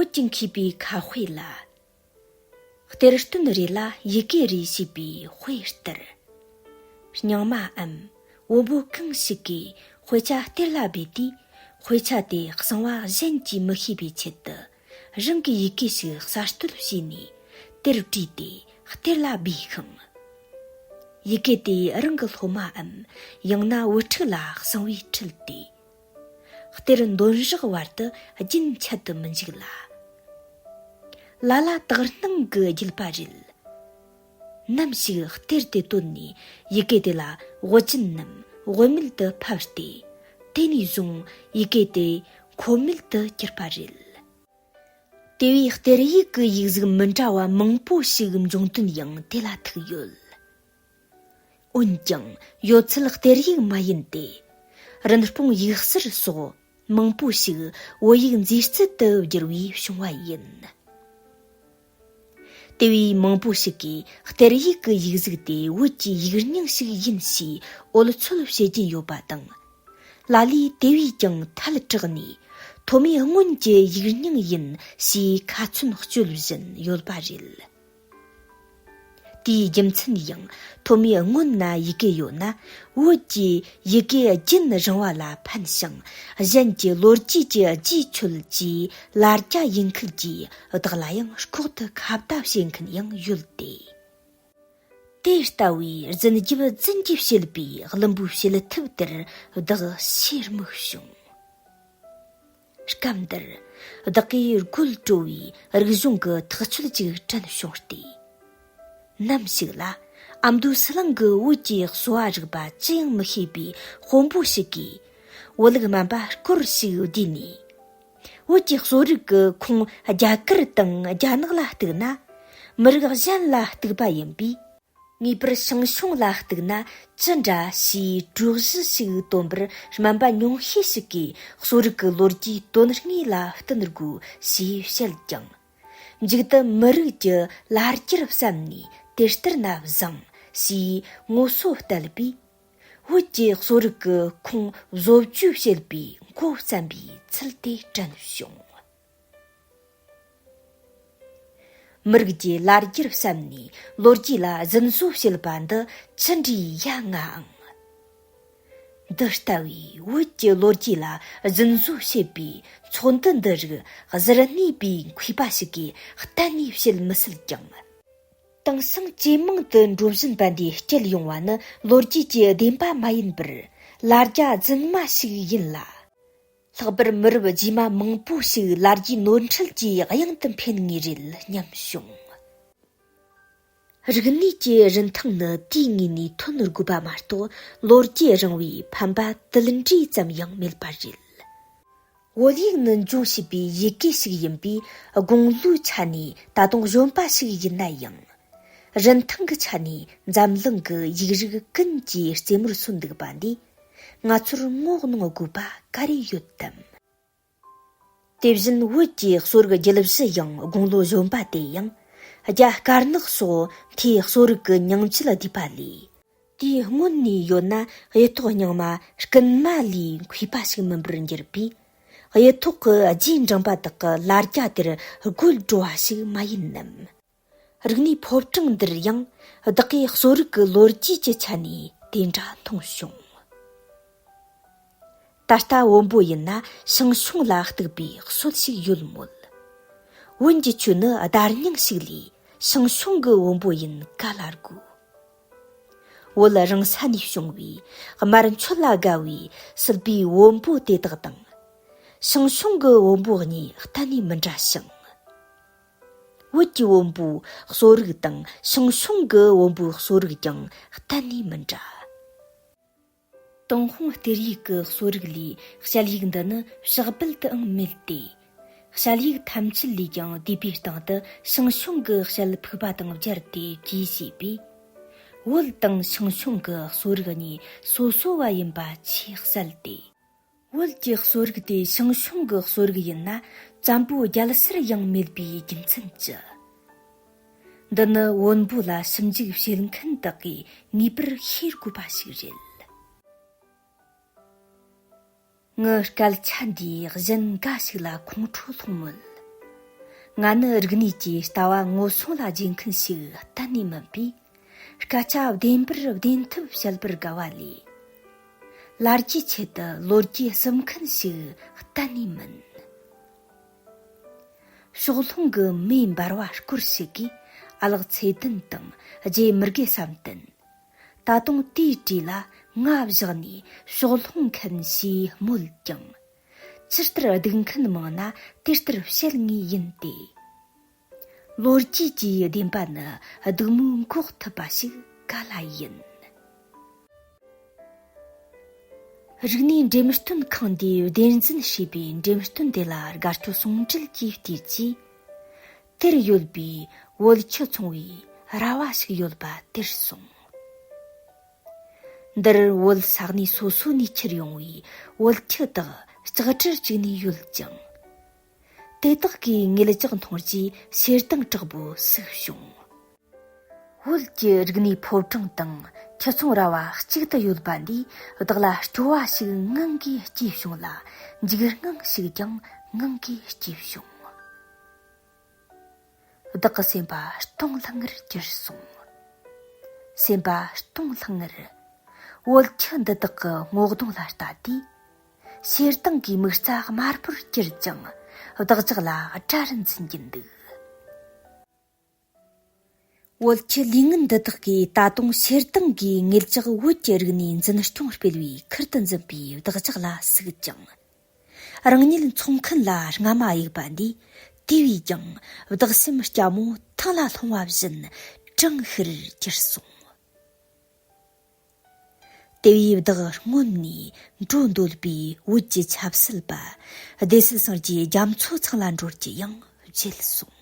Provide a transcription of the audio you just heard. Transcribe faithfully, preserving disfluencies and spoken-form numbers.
བོད་ཀྱི་མཁས་པའི་ཁ་དཔེ་ལ། གཏེར་སྟོན་རེ་ལ་ཡི་གེ་རེ་ཞེས་པའི་དཔེ་ལྟར། རྙིང་མའམ་བོན་པོ་གང་ཞིག་གིས་དཔེ་ཆ་གཏེར་ལ་སྦས་དུས། དཔེ་ཆ་དེ་གསང་བ་གཞན་གྱིས་མི་ཤེས་པའི་ཆེད་དུ། རང་གི་ཡི་གེ་ཞིག་གསར་གཏོད་བྱས་ནས་དེར་བྲིས་ཏེ་གཏེར་ལ་སྦས་ཤིང་། ཡི་གེ་དེ་རང་གི་སློབ་མའམ་ཡང་ན་བུ་ཕྲུག་ལ་གསང་བའི་ཁྲིད་དེ། གཏེར་འདོན་རག་བར་དུ་རྒྱུན་ཆད་དུ་མི་འཇུག་ལ། ལ་ལ་དག་སྣང་གི་བརྒྱུད་པ་རེད། ནམ་ཞིག་གཏེར་དེ་བཏོན་ནས་ཡི་གེ་དེ་ལ་དབུ་ཅན་ནམ་དབུ་མེད་དུ་ཕབ་སྟེ། དེ་ནས་བཟུང་ཡི་གེ་དེ་འཁོར་མེད་དུ་གྱུར་པ་རེད། དེ་བས་གཏེར་ཡིག་གི་ཡིག་གཟུགས་མི་འདྲ་བ་མང་པོ་ཞིག་འབྱུང་དོན་ཡང་དེ་ལ་ཐུག་ཡོད། འོན་ཀྱང་ཡོད་ཚད་གཏེར་ཡིག་མ་ཡིན་ཏེ། རིན་སྤུངས་ཡིག་གསར་སོགས་མང་པོ་ཞིག་བོད་ཡིག་མཛེས་རྩལ་དུ་བསྒྱུར་བས་བྱུང་བ་ཡིན། དེ་བས་མང་པོ་ཞིག་གིས་གཏེར་ཡིག་གི་ཡིག་གཟུགས་དེ་བོད་ཀྱི་ཡིག་རྙིང་ཞིག་ཡིན་ཞེས་འོལ་ཚོད་བྱེད་ཀྱིན་ཡོད་པ་དང་། ལ་ལས་དེ་བས་ཀྱང་ཐལ་དྲགས་ནས་ཐོན་མིའི་སྔོན་གྱི་ཡིག་རྙིང་ཡིན་ཞེས་ཁ་ཚོན་གཅོད་བཞིན་ཡོད་པ་རེད། དེའི་རྒྱུ་མཚན་ཡང་ཐོན་མིའི་སྔོན་ན་ཡི་གེ་ཡོད་ན། བོད་ཀྱི་ཡི་གེ་རྒྱུན་རིང་བ་ལ་ཕན་ཞིང་གཞན་གྱི་ལོ་རྒྱུས་ཀྱི་རྗེས་ཆོད་ཀྱི་ལ་རྒྱ་ཡིན་ཁུལ་གྱིས་བདག་ལ་ཡང་ལྐོག་ཏུ་ཁ་བརྡ་བྱེད་མཁན་ཡང་ཡོད་དེ། དེ་ལྟ་བུའི་རྫུན་རྒྱབ་རྫུན་གྱིས་བྱེད་པའི་གླུ་འབུའི་བྱེད་ཐབས་དེར་བདག་ཕྱིར་མིག་བྱུང་། སྐབས་འདིར་བདག་གིས་རྒོད་བྲོ་བའི་རིག་གཞུང་གི་ཐག་ཆོད་ཅིག་དྲན་བྱུང་སྟེ། ནམ་ཞིག་ལ་ཨ་མདོའི་ཟི་ལིང་གི་བོད་ཀྱི་གསོ་བ་རིག་པ་ཅི་ཡང་མི་ཤེས་པའི་དཔོན་པོ་ཞིག་གིས་བོད་ལུགས་སྨན་པ་སྐོར་ཞིག་བསྡུས་ནས། བོད་ཀྱི་གསོ་རིག་གི་ཁུངས་རྒྱ་གར་དང་རྒྱ་ནག་ལ་གཏུགས་ན། མི་རིགས་གཞན་ལ་གཏུགས་པ་ཡིན་པས། ངེས་པར་ཞང་ཞུང་ལ་གཏུགས་ན་ཅི་འདྲ་ཞེས་དྲི་གཞི་ཞིག་བཏོན་པར་སྨན་པ་ཉུང་ཤས་ཤིག་གིས་གསོ་རིག་གི་ལོ་རྒྱུས་དོན་དངོས་ལ་བསྟུན་དགོས་ཞེས་བཤད་ཀྱང་། མཇུག་ཏུ་མི་རིགས་ཀྱི་ལ་རྒྱར་བསམ་ནས་དེ་ལྟར་ན་བཟང་ཞེས་ངོ་སོ་བསྟན་པས། བོད་ཀྱི་གསོ་རིག་གི་ཁུངས་བཟོ་བཅོས་བྱེད་པའི་མགོ་བརྩམས་པའི་ཚུལ་དེ་དྲན་བྱུང་། མི་རིགས་ཀྱི་ལ་རྒྱར་བསམ་ནས་ལོ་རྒྱུས་ལ་རྫུན་བཟོ་བྱེད་པ་འདི་ཅི་འདྲའི་ཡ་ང་ཨང་། འདི་ལྟ་བུའི་བོད་ཀྱི་ལོ་རྒྱུས་ལ་རྫུན་བཟོ་བྱེད་པའི་ཚོགས་འདུ་འདི་རིགས་གཟིར་གནས་པའི་མཁས་པ་ཞིག་གིས་གཏན་ནས་བྱེད་མི་སྲིད་ཀྱང་། དེང་སང་ཇེ་མང་དུ་འགྲོ་བཞིན་པ་འདིས་སྐྱེལ་ཡོང་བ་ནི་ལོ་རྒྱུས་ཀྱི་བདེན་པ་མ་ཡིན་པར་ལ་རྒྱ་རྫུན་མ་ཞིག་ཡིན་ལ། ལྷག་པར་མི་རབས་རྗེས་མ་མང་པོ་ཞིག་ལ་རྒྱའི་ནོར་འཁྲུལ་གྱིས་གཡང་དུ་འཕེན་ངེས་རེད་སྙམ་བྱུང་། རིག་གནས་ཀྱི་རིན་ཐང་ནི་དུས་ངེས་ནས་ཐོན་དགོས་པ་མ་གཏོགས་ལོ་རྒྱུས་རིང་བའི་ཕན་པ་དུད་འགྲོ་ཙམ་ཡང་མེད་པ་རེད། བོད་ཡིག་ནི་འབྱུང་བཞིན་པའི་ཡི་གེ་ཞིག་ཡིན་པས་དགུང་ལོའི་ཆ་ནས་ད་དུང་གཞོན་པ་ཞིག་ཡིན་ན་ཡང་། རིན་ཐང་གི་ཆ་ནས་འཛམ་གླིང་གི་ཡིག་རིགས་ཀུན་གྱི་རྩེ་མོར་སོན་འདུག་པ་འདིས་ང་ཚོར་ངོ་གནོང་དགོས་པ་ག་རེ་ཡོད་དམ། དེ་བཞིན་བོད་ཀྱི་གསོ་རིག་རྒྱུད་བཞི་ཡང་དགུང་ལོ་གཞོན་པ་དེ་ཡང་རྒྱ་དཀར་ནག་སོགས་མཐའི་གསོ་རིག་གི་ཉིང་བཅུད་ལྡན་པ་ལས། དེའི་སྔོན་ནས་ཡོད་ན་གཡུ་ཐོག་རྙིང་མ་རྐུན་མ་ལས་མཁས་པ་ཞིག་མིན་པར་གྱུར་པས། གཡུ་ཐོག་གི་རྗེས་འབྲང་པ་དག་གི་ལ་རྒྱ་དེར་རྒོལ་འགྲོ་བ་ཞིག་མ་ཡིན་ནམ། རིག་གནས་ཕོ་བྲང་འདིར་ཡང་བདག་གིས་གསོ་རིག་གི་ལོ་རྒྱུས་ཀྱི་ཆ་ནས་དེ་འདྲ་མཐོང་བྱུང་། ད་ལྟ་བོན་པོ་ཡིན་ན་ཞང་ཞུང་ལ་གཏུགས་པའི་སྲོལ་ཞིག་ཡོད་མོད། བོན་གྱི་ཆོས་ནི་བརྡ་རྙིང་ཞིག་ལས་ཞང་ཞུང་གི་བོན་པོ་ཡིན་ག་ལ་དགོས། བོད་རང་ས་ནས་བྱུང་བའི་དམར་མཆོད་ལ་དགའ་བའི་སྲིད་པའི་བོན་པོ་དེ་དག་དང་། ཞང་ཞུང་གི་བོན་པོ་གཉིས་གཏན་ནས་མི་འདྲ་ཞིང་། བོད་ཀྱི་བོན་པོའི་གསོ་རིག་དང་ཞང་ཞུང་གི་བོན་པོའི་གསོ་རིག་ཀྱང་གཏན་ནས་མི་འདྲ། ཏུན་ཧོང་གཏེར་ཡིག་གི་གསོ་རིག་ལས་ཞལ་ཡིག་འདི་ནི་ཕྱག་རྦུད་དུའང་མེད་དེ། ཞལ་ཡིག་ཐམས་ཅད་ལས་ཀྱང་བསྡུས་པའི་སྟེང་དུ་ཞང་ཞུང་གི་ཞལ་ཕུག་པ་དང་སྦྱར་ཏེ་གིས་བྱས་པས། བོད་དང་ཞང་ཞུང་གི་གསོ་རིག་གཉིས་སོ་སོ་བ་ཡིན་པ་ཆེས་གསལ་ཏེ། བོད་ཀྱི་གསོ་རིག་དེ་ཞང་ཞུང་གི་གསོ་རིག་ཡིན་ན་བཙན་པོ་རྒྱལ་སར་ཡང་མེད་པའི་རྒྱུ་མཚན་གྱིས། འདི་ནི་བོན་པོ་ལ་ཞིབ་འཇུག་བྱེད་མཁན་དག་གིས་ངེས་པར་ཤེས་དགོས་པ་ཞིག་རེད། ངའི་སྐད་ཆ་འདིས་གཞན་འགའ་ཞིག་ལ་ཁོང་ཁྲོ་སློང་མོད། ང་ནི་རིག་གནས་ཀྱི་ལྟ་བ་ངོ་སྲུང་ལ་བརྗེ་མཁན་ཞིག་གཏན་ནས་མིན་པས། སྐད་ཆ་བདེན་པར་བདེན་ཐུབ་བཤད་པར་དགའ་བ་ལས། ལ་རྒྱའི་ཆེད་དུ་ལོ་རྒྱུས་གསུབ་མཁན་ཞིག་གཏན་ནས་མིན། ཕྱོགས་ལྷུང་གི་མེ་འབར་བ་སྐོར་ཞིག་གིས་ཨ་ལགས་ཚེ་བརྟན་དང་རྗེ་མི་དགེ་བསམ་གཏན། ད་དུང་དེའི་གྲས་ལ་ང་བཞག་ནས་ཕྱོགས་ལྷུང་མཁན་ཞེས་སྨོད་ཀྱང་། ཇི་ལྟར་སྡུག་མཁན་མང་ན་དེ་ལྟར་བཤད་ངེས་ཡིན་ཏེ། ལོ་རྒྱུས་ཀྱི་བདེན་པ་ནི་སྡུག་མོའི་འགོག་ཐུབ་པ་ཞིག་ག་ལ་ཡིན། རིག་གནས་འགྲེམས་སྟོན་ཁང་འདིས་སྡེ་འཛིན་བྱས་པའི་འགྲེམས་སྟོན་དེ་ལ་དགའ་སྐྱོ་ཟུང་འབྲེལ་གྱིས་བལྟས་རྗེས། དེར་ཡོད་པའི་བོད་ཁྱི་ཚོང་བའི་ར་བ་ཞིག་ཡོད་པ་དེར་སོང་། འདིར་བོད་ས་གནས་སོ་སོ་ནས་ཁྱེར་ཡོང་བའི་བོད་ཁྱི་དག་ལྕགས་དྲིལ་བཅུག་ནས་ཡོད་ཅིང་། དེ་དག་གིས་ངེད་ཅག་མཐོང་རྗེས་ཞེ་སྡང་དྲག་པོ་ཟིག་བྱུང་། བོད་ཀྱི་རིག་གནས་ཕོ་བྲང་དང་ཁྱི་ཚོང་ར་བ་གཅིག་ཏུ་ཡོད་པ་འདིས་བདག་ལ་སྐྱོ་བ་ཞིག་ངང་གིས་སྐྱེས་བྱུང་ལ། འཇིགས་དངངས་ཤིག་ཀྱང་ངང་གིས་སྐྱེས་བྱུང་། བདག་གི་སེམས་པ་སྟོང་ལྷང་ངེར་གྱུར་སོང་། སེམས་པ་སྟོང་ལྷང་ངེར། བོད་ཁྱི་འདི་དག་གི་ངོ་གདོང་ལ་ལྟ་དུས། ཞེ་སྡང་གི་མིག་རྩ་དམར་པོར་གྱུར་ཅིང་། བདག་ཅག་ལ་དགྲར་འཛིན་གྱིན་འདུག། བོད་ཁྱི་ལས་ངན་འདི་དག་གིས་ད་དུང་ཞེ་སྡང་གིས་ངེད་ཅག་བོད་ཀྱི་རིག་གནས་འཛིན་སྐྱོང་སྤེལ་བའི་ཁུར་དུ་འཛིན་པའི་བདག་ཅག་ལ་ཟུག་ཅིང་། རང་ཉིད་འཚོང་མཁན་ལ་རྔ་མ་གཡུགས་པ་འདིས། དེ་བས་ཀྱང་བདག་སེམས་སྐྱ་མོ་ཐང་ལ་ལྷུང་བ་བཞིན་གྲང་ཤུར་གྱུར་སོང་། དེ་བས་བདག་སྔོན་ནས་འགྲོ་འདོད་པའི་བོད་ཀྱི་ཆབ་སྲིད་པ་སྡེ་སྲིད་སངས་རྒྱས་རྒྱ་མཚོ་ཚང་ལ་འགྲོ་རྒྱུ་ཡང་བརྗེད་སོང་